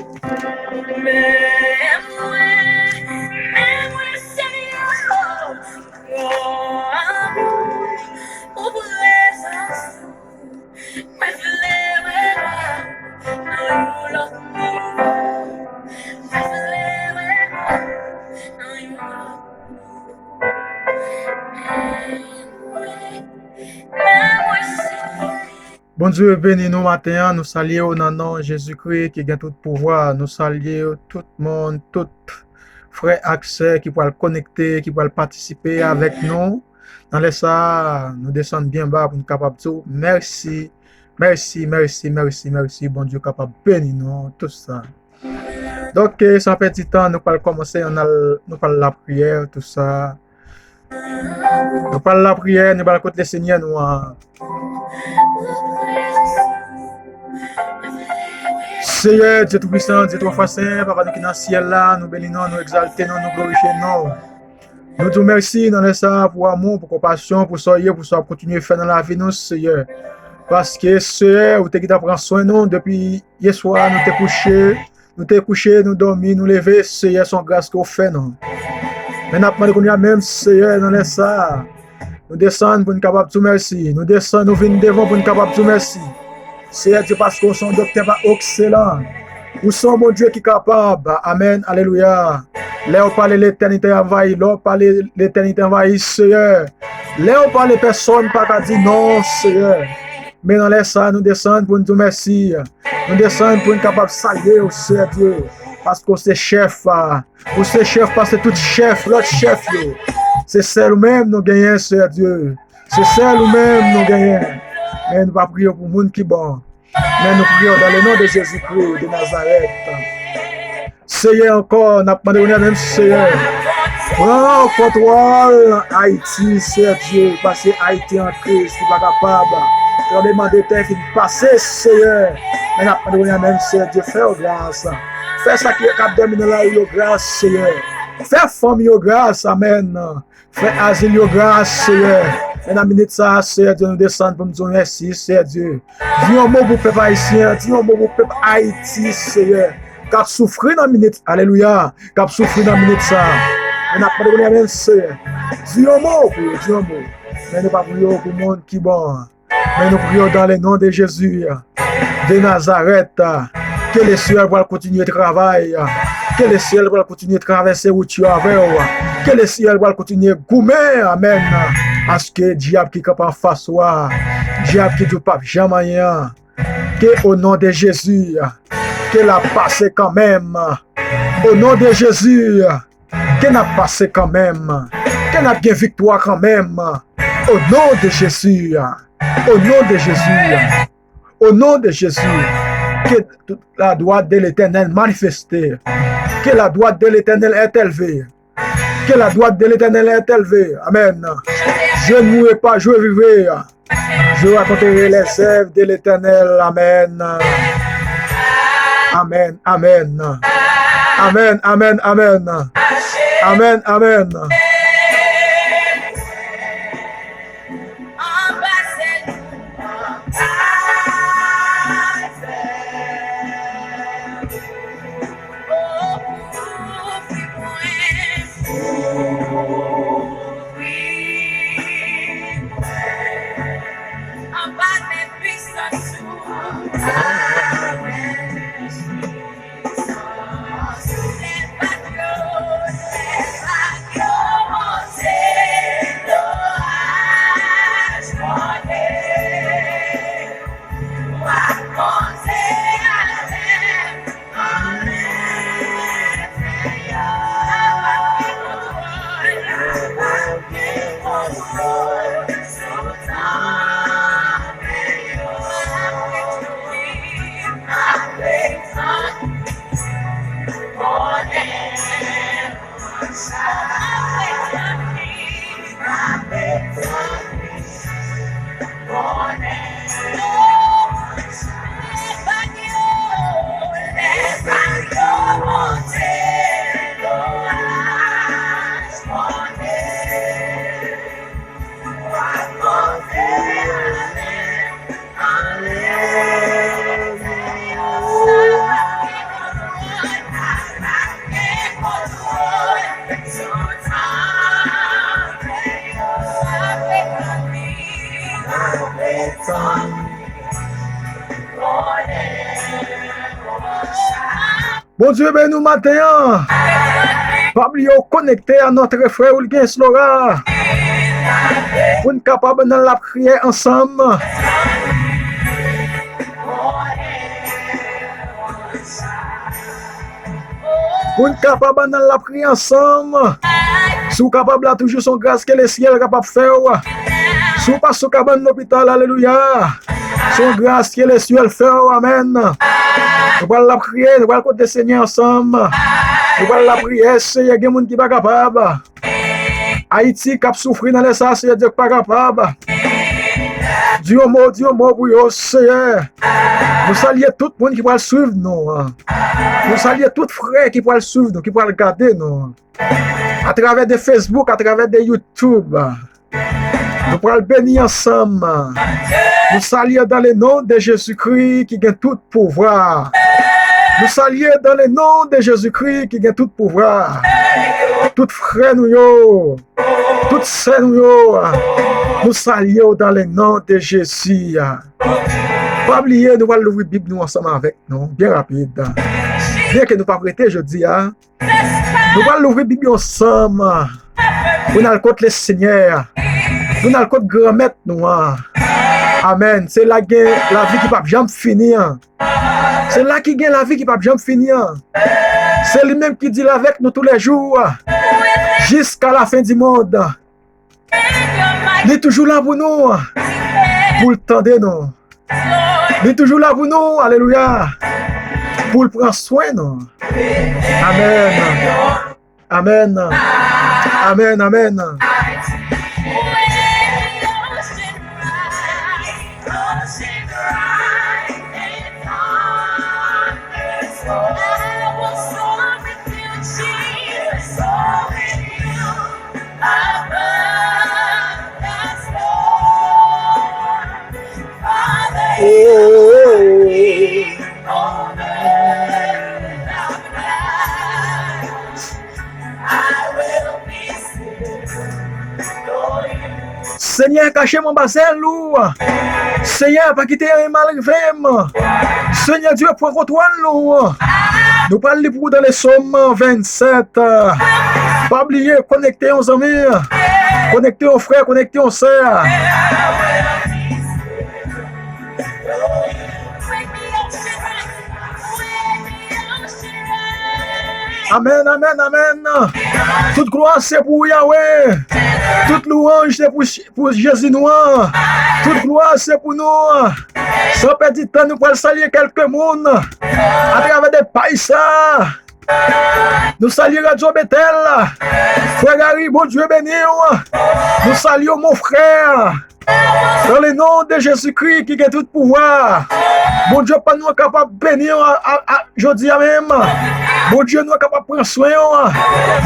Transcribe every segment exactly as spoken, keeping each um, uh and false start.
Men mwen, men mwen, Senyè, pou amou, pou prezans ou, mwen vle wè w nan yon lòt nivo. Mwen vle wè w nan yon lòt nivo. Men mwen, men mwen, Senyè. Bondye beni nou maten an, nou salye w nan non Jezikri ki gen tout pouvwa. Nou salye tout moun, tout frè ak sè ki pral konekte, ki pral patisipe avèk nou. Nan lè sa a, nou desann byen ba pou n kapab di w mèsi, mèsi, mèsi, mèsi, mèsi. Bondye kapab beni nou, tout sa. Donk, eh, san pèdi tan, nou pral kòmanse, ann al, nou pral lapriyè, tout sa. Nou pral lapriyè, nou pral kot Lesenyè nou an. Seyè, Dye Toupwisan, Dye Twa Fwa Sen, Papa nou ki nan syèl la, nou beni non, nou egzalte non, nou glorifye non. Nou di w mèsi nan lè sa a pou amou, pou konpasyon, pou sa w ye, pou sa w ap kontinye fè nan lavi nou, Seyè. Paske, Seyè, ou te gentan pran swen nou depi yèswa nou te kouche. Nou te kouche, nou dòmi, nou leve, Seyè, se yon gras ke w fè nou. Men n ap mande kounye a menm, Seyè, nan lè sa a, nou desann pou n kapab di w mèsi. Nou desann, nou vin devan w pou n kapab di w mèsi. Seyè Dye, paske w se yon doktè pa ekselan. Ou se yon Bondye ki kapab. Amèn. Alelouya. Lè w pale, letènite anvayi. Lè w pale, letènite anvayi, Seyè. Lè w pale, pèsonn pa ka di non, Seyè. Men nan lè sa a, nou desann pou n di w mèsi. Nou desann pou n kapab salye w, Seyè Dye. Paske w se chèf, a. Ou se chèf pase tout chèf, lòt chèf yo. Se sèl ou menm nou genyen, Seyè Dye. Se sèl ou menm nou genyen. Men nou pa priye pou moun ki bon. Men nou priye w dans le nom de Jésus-Christ de Nazareth. Seyè, ankò, n ap mande w nan menm, Seyè. Pran kontwòl Ayiti, Seyè Dye, paske Ayiti an kriz, li pa kapab. Tranblemanntè fin pase, Seyè. Men n ap mande w nan menm, Seyè Dye, fè yo gras. Fè sa ki ap dòmi nan lari yo gras, Seyè. Fè fanmi yo gras, amèn. Fè azil yo gras, Seyè. Men nan minit sa a, Seyè Dye, nou desann pou n di w mèsi, Seyè Dye. Di yon mo pou pèp ayisyen an, di yon mo pou pèp Ayiti, Seyè. K ap soufri nan minit, alelouya, k ap soufri nan minit sa a. Men n ap mande w nan menm, Seyè. Di yon mo pou yo, di yon mo. Men nou pa priye w pou moun ki bon an. Men nou priye w dans le nom de Jésus de Nazareth. Ke Lesenyè pral kontinye travay. Ke Lesenyè pral kontinye travèse wout yo avè w. Ke Lesenyè pral kontinye goumen, amèn. Paske dyab ki kanpe anfas ou a, dyab ki di w p ap janm anyen an. Ke o non de Jezi, ke l ap pase kanmenm. O non de Jezi, ke n ap pase kanmenm, ke n ap gen viktwa kanmenm. O non de Jezi, o non de Jezi, o non de Jezi, ke la droite de l'Éternel manifeste, ke la droite de l'Éternel est élevée, ke la droite de l'Éternel est élevée. Amèn. Je ne mourrai pas, je vivrai. Je raconterai les œuvres de l'Éternel. Amèn. Amèn, amèn. Amèn, amèn, amèn. Amèn, amèn. Anba men pwisans ou. Sou lè vag yo, lè vag yo. Bondye beni w maten an. Pa bliye w konekte a Notre Frère Wilgens Laurent pou n kapab nan l ap kriye ansanm. Pou n kapab nan l ap kriye ansanm. Si w kapab la toujou, se yon gras ke lesyèl kapab fè w. Si w pa sou kabann lopital, alelouya. Se yon gras ke lesyèl fè w, amèn. Nou pral l ap kriye, nou pral kote Senyè ansanm. Nou pral l ap priye, Senyè, gen moun ki pa kapab. Ayiti k ap soufri nan lè sa, Senyè Dye k pa kapab. Di yon mo, di yon mo pou yo, Senyè. Nou salye tout moun ki pral swiv nou an. Nou salye tout frè ki pral swiv nou, ki pral gade nou an. Atravè de Facebook, atravè de YouTube. Nou pral beni ansanm. Nou salye dans le nom de Jésus-Christ ki gen tout pouvwa. Nou salye dans le nom de Jésus-Christ ki gen tout pouvwa. Tout frè nou yo, tout sè nou yo, nou salye w dans le nom de Jésus. Pa bliye, nou pral louvri Bib nou ansanm avèk nou, byen rapid. Byen ke nou p ap rete jodi a, nou pral louvri Bib yo ansanm pou n al kot Lesenyè, pou n al kot Granmèt nou an. Amèn. Se la gen lavi ki p ap janm fini an. Se la ki gen lavi ki p ap janm fini an. Se li menm ki deal avèk nou toulèjou, jiska la fen di mond. Li toujou la pou nou, pou l tande nou. Li toujou la pou nou, alelouya, pou l pran swen nou. Amèn. Amèn. Amèn, amèn. Senyè, kache m anba zèl ou. Senyè, pa kite anyen mal rive m. Senyè Dye, pran kontwòl nou. Nou pral li pou ou dans le Psaume vingt-sept. Pa bliye, konekte yon zanmi. Konekte yon frè, konekte yon sè. Amèn, amèn, amèn. Tout glwa se pou ou, Yahweh. Tout louwanj se pou, pou Jezi nou an. Tout glwa se pou nou. San pèdi tan, nou pral salye kèlke moun atravè de paj sa. Nou salye Radyo Betèl. Frè Gary, Bondye beni w. Nou salye w, mon frè. Dans le nom de Jésus-Christ ki gen tout pouvwa, Bondye pa nou an kapab beni w a, a, a, jodi a menm. Bondye nou an kapab pran swen w.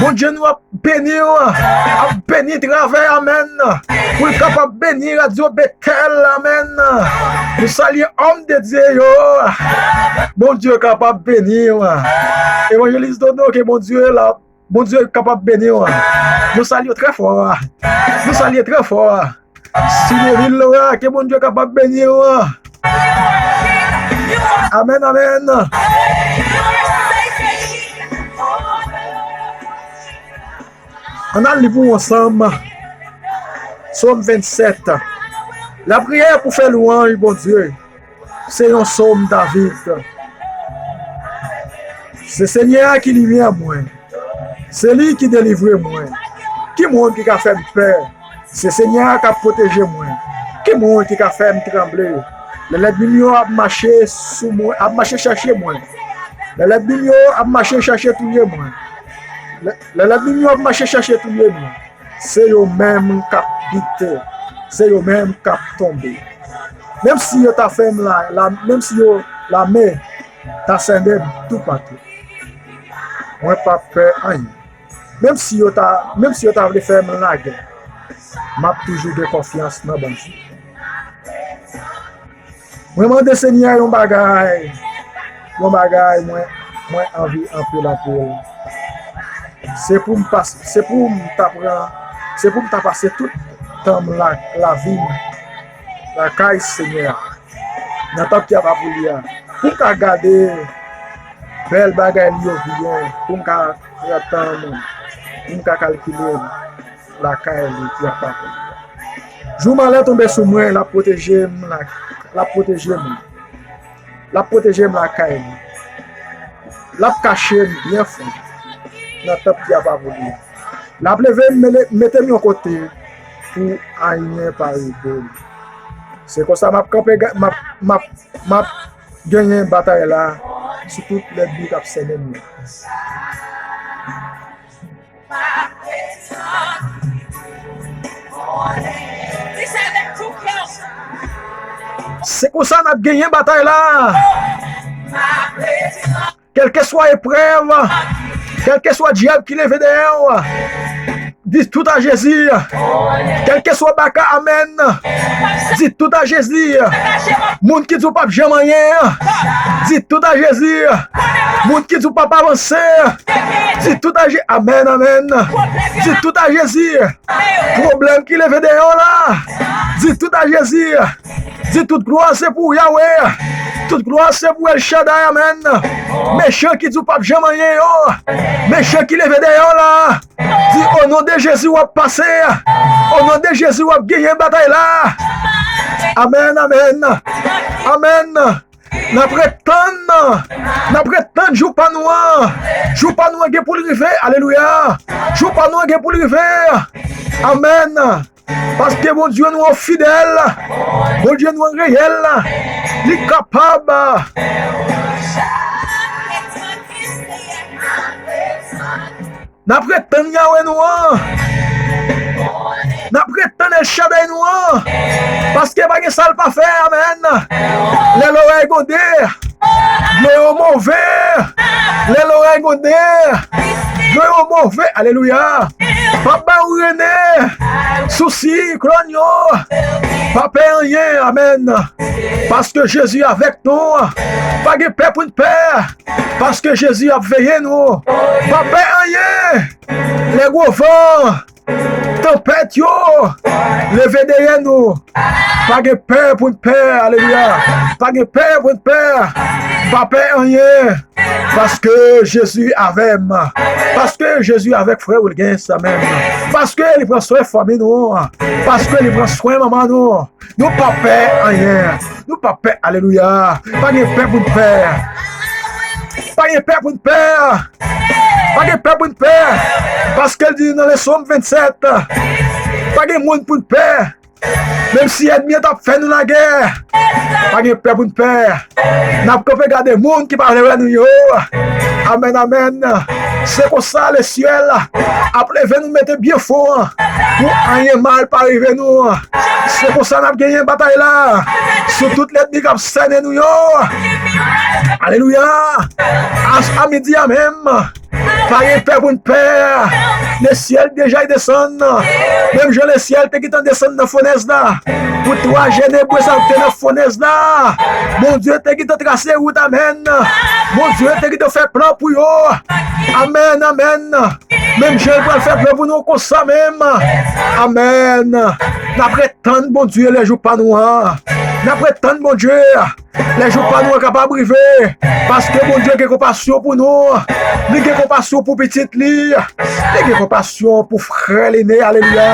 Bondye nou ap beni w, ap beni travay, amèn. Pou l kapab beni Radyo Betèl, amèn. Nou salye òm de Dye yo. Bondye kapab beni w. Evanjelis Dodo, ke Bondye la, Bondye kapab beni w. Nou salye w trè fò. Nou salye w trè fò. Sinevil Lora, ke Bondye kapab beni w. Amèn, amèn. Ann al li pou w ansanm. Sòm vennsèt. Lapriyè pou fè lwanj Bondye. Se yon sòm David. Se Senyè a ki limyè mwen. Se li ki delivre mwen. Ki moun ki ka fè m pè? Se Senyè a k ap pwoteje mwen. Ki moun ki ka fè m tranble? Lè lènmi m yo ap mache sou mwen, ap mache chache mwen. Lè lènmi m yo ap mache chache touye mwen. Lè, lè lènmi m yo ap mache chache touye mwen. Se yo menm k ap bite. Se yo menm k ap tonbe. Menm si yo ta fè m la, la, menm si yo lame ta sènen m toupatou. Mwen p ap pè anyen. Menm si yo ta, menm si yo ta vle fè m lagè, m ap toujou gen konfyans nan Bondye. Mwen mande Senyè yon bagay, yon bagay mwen, mwen anvi anpil, anpil. Se pou m pas-, se pou m ta pran, se pou m ta pase tout tan m la, lavi m lakay Senyè a, nan tanp ki apa pou li a, pou m ka gade Bèl bagay li yo byen, pou m ka pran tan m, pou m ka kalkile lakay li ki ap pale. Jou malè tonbe sou mwen, l ap pwoteje m, la- l ap pwoteje m. L ap pwoteje m lakay li. L ap kache m byen fon nan tanp ki ap avou li. L ap leve m, mele- mete m yon kote pou anyen pa rive m. Se konsa m ap kanpe, ga- m ap, m ap, m ap genyen batay la sou tout lènmi k ap sènen m yo. Se konsa n ap genyen batay la. Kèlkeswa eprèv, kèlkeswa dyab ki leve dèyè w, di tout a Jezi. Kèlkeswa baka, amèn, di tout a Jezi. Moun ki di w p ap janm anyen, di tout a Jezi. Moun ki di w p ap avanse, di tout a Jezi. Amèn, amèn. Di tout a Jezi. Pwoblèm ki leve dèyè w la, di tout a Jezi. Di tout glwa se pou Yawe. Tout glwa se pou El Shaddai, amèn. Mechan ki di w p ap janm anyen yo. Mechan ki leve dèyè w la. Di o non de Jezi w ap pase. O non de Jezi w ap genyen batay la. Amèn, amèn. Amèn. N ap ret tann. N ap ret tann jou pa nou an. Jou pa nou an gen pou l rive. Alelouya. Jou pa nou an gen pou l rive. Amèn. Paske Bondye nou an fidèl. Bondye nou an reyèl. Li kapab. N ap ret tann Yawe nou an. N ap ret tann El Shaddai nou an. Paske pa gen sa l pa fè. Amèn. Lè lorèy gonde, dlo yo move. Lè lorèy gonde, dlo yo move. Alelouya. Pa ba ou rene. Sousi, klòn yo. Pa pè anyen. Amèn. Paske Jezi avèk nou. Pa gen pè pou n pè. Paske Jezi ap veye nou. Pa pè anyen. Lè gwo van, tanpèt yo leve dèyè nou. Pa gen pè pou n pè. Alelouya. Pa gen pè pou n pè. Pa pè anyen. Paske Jezi avè m. Paske Jezi avèk frè Wilgens, amèn. Paske li pran swen fanmi nou. Paske li pran swen manman nou. Nou pa pè anyen. Nou pa pè. Alelouya. Pa gen pè pou n pè. Pa gen pè pou n pè. Pa gen pè pou n pè. Paske l di nan Lesòm vennsèt, pa gen moun pou n pè. Menm si ènmi an t ap fè nou lagè, pa gen pè pou n pè. N ap kanpe gade moun ki pa vle wè nou yo. Amèn, amèn. Se konsa lesyèl ap leve nou mete byen fon pou anyen mal pa rive nou. Se konsa n ap genyen batay la sou tout lènmi k ap sènen nou yo. Alelouya. A, a midi a menm, pa gen pè pou n pè. Lesyèl deja desann. Menm jan lesyèl te gentan desann nan fònès la pou twa jenere sa k te nan fònès la. Bondye te gentan trase wout, amèn. Bondye te gentan fè plan pou yo. Amèn, amèn. Menm jan l pral fè plan pou nou konsa menm. Amèn. N ap ret tann Bondye lè jou pa nou an. N ap ret tann Bondye lè jou pa nou an kapab rive. Paske Bondye gen konpasyon pou nou. Li gen konpasyon pou pitit li. Li gen konpasyon pou frè l ene. Alelouya.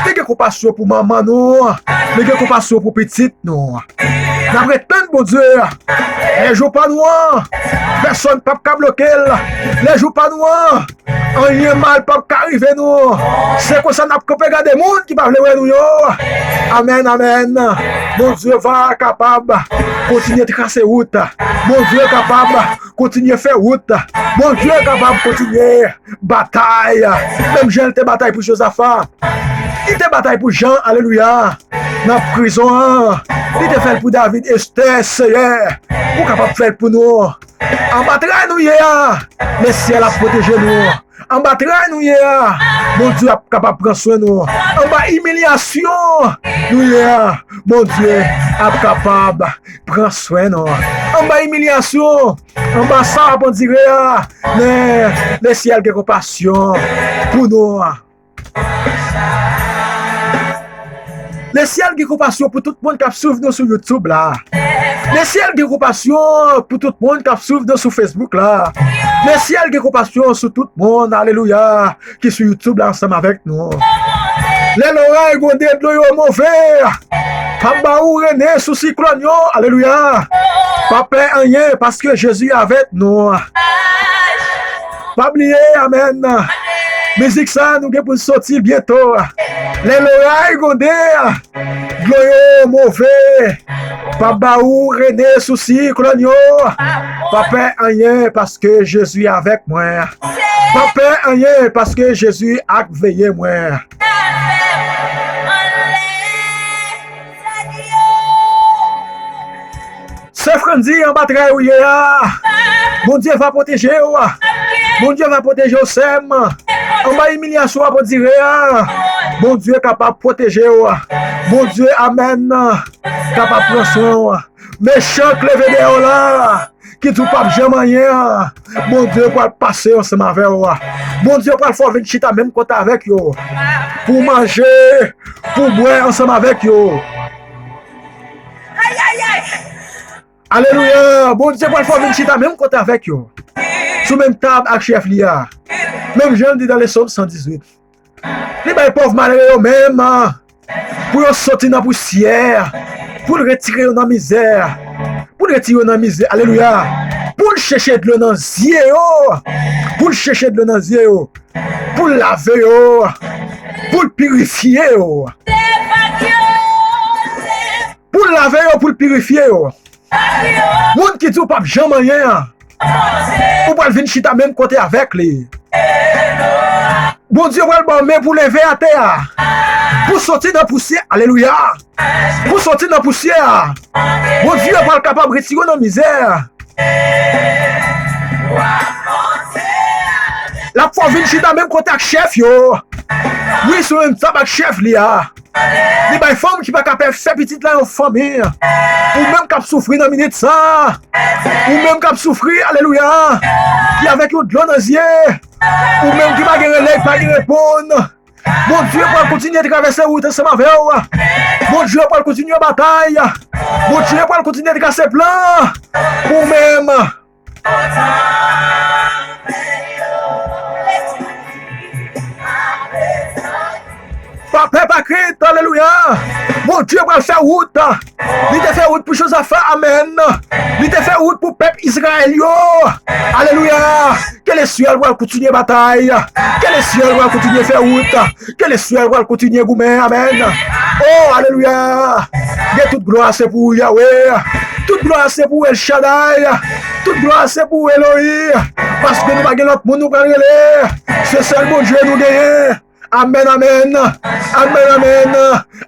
Li gen konpasyon pou manman nou. Li gen konpasyon pou pitit nou. N ap ret tann Bondye. Lè jou pa nou an, pèsonn p ap ka bloke l. Lè jou pa nou an, anyen mal p ap ka rive nou. Se konsa n ap kanpe gade moun ki pa vle wè nou yo. Amèn, amèn. Bondye va kapab kontinye trase wout. Bondye kapab kontinye fè wout. Bondye kapab kontinye batay. Menm jan l te batay pou Jozafa, li te batay pou Jan, alelouya, nan prizon an. Li te fè l pou David, Estè, Seyè, ou kapab fè l pou nou. Anba tray nou ye a, lesyèl ap pwoteje nou. Anba tray nou ye a, Bondye ap kapab pran swen nou. Anba imilyasyon nou ye a, Bondye ap kapab pran swen nou. Anba imilyasyon, anba sa w ap andire a, men lesyèl gen konpasyon pou nou. Lesyèl gen konpasyon pou tout moun k ap swiv nou sou YouTube la. Lesyèl gen konpasyon pou tout moun k ap swiv nou sou Facebook la. Lesyèl gen konpasyon sou tout moun, alelouya, ki sou YouTube la ansanm avèk nou. Lè loray gwonde, dlo yo move, p ap ba ou rene sou siklòn yo, alelouya. Pa pè anyen, paske Jezi avèk nou. Pa bliye, amèn. Mizik sa, nou gen pou n soti byento. Lè loray gwonde, dlo yo move. Pa ba ou rene sou siklòn yo. Pa pè anyen, paske Jezi avèk mwen. Pa pè anyen, paske Jezi ap veye mwen. Sè Frandy, anba tray ou ye a, Bondye va pwoteje w. Bondye va pwoteje w, sè m. Anba imilyasyon w ap andire a, Bondye kapab pwoteje w. Bondye, amèn, kapab pran swen w. Mechan k leve dèyè w la, ki di w p ap janm anyen an, Bondye pral pase ansanm avè w. Bondye pral fè w vin chita menm kote avèk yo, pou w manje, pou w bwè ansanm avèk yo. Alelouya! Bondye pral fè w vin chita menm kote avèk yo, sou menm tab ak chèf li a. Menm jan l di nan Lesòm san dizuit. Li bay pòv malere yo menm, pou yo soti nan pousyè, pou l retire yo nan mizè, pou l retire yo nan mizè, alelouya, pou l chèche dlo nan zye yo, pou l chèche dlo nan zye yo, pou l lave yo, pou l pirifye yo, pou l lave yo, pou l pirifye yo. Moun ki di w p ap janm anyen an, ou pral vin chita menm kote avèk li. Bondye pral ba w men pou leve atè a, pou soti nan pousyè, alelouya, pou soti nan pousyè a. Bondye pral kapab retire w nan mizè. L ap fè w vin chita menm kote ak chèf yo. Wi, sou menm tab ak chèf li a. Li bay fanm ki pa ka fè pitit la yon fanmi. Ou menm k ap soufri nan minit sa, ou menm k ap soufri, alelouya, ki avèk yon dlo nan zye, ou menm ki pa gen rele, pa gen reponn, Bondye pral kontinye travèse wout ansanm avè w. Bondye pral kontinye batay. Bondye pral kontinye trase plan pou ou menm. Pa pè, pa krent, alelouya. Bondye pral fè wout. Li te fè wout pou Jozafa, amèn. Li te fè wout pou pèp Izrayèl yo, alelouya. Ke Lesyèl pral kontinye batay. Ke Lesyèl pral kontinye fè wout. Ke Lesyèl pral kontinye goumen, amèn. O, alelouya. Gen tout glwa se pou ou, Yawe. Tout glwa se pou ou, El Shaddai. Tout glwa se pou ou, Eloyi. Paske nou pa gen lòt moun nou pral rele. Se sèl Bondye nou genyen. Amèn, amèn. Amèn, amèn.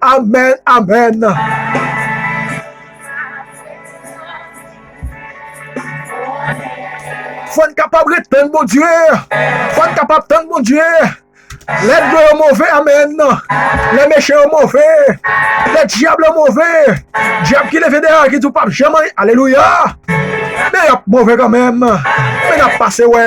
Amèn, amèn. Fò n kapab ret tann Bondye. Fò n kapab tann Bondye. Lè dlo yo move, amèn. Lè mechan yo move. Lè dyab yo move. Dyab ki leve dèyè, ki di w p ap janm anyen. Alelouya. Men y ap move kanmenm. Men n ap pase wè yo.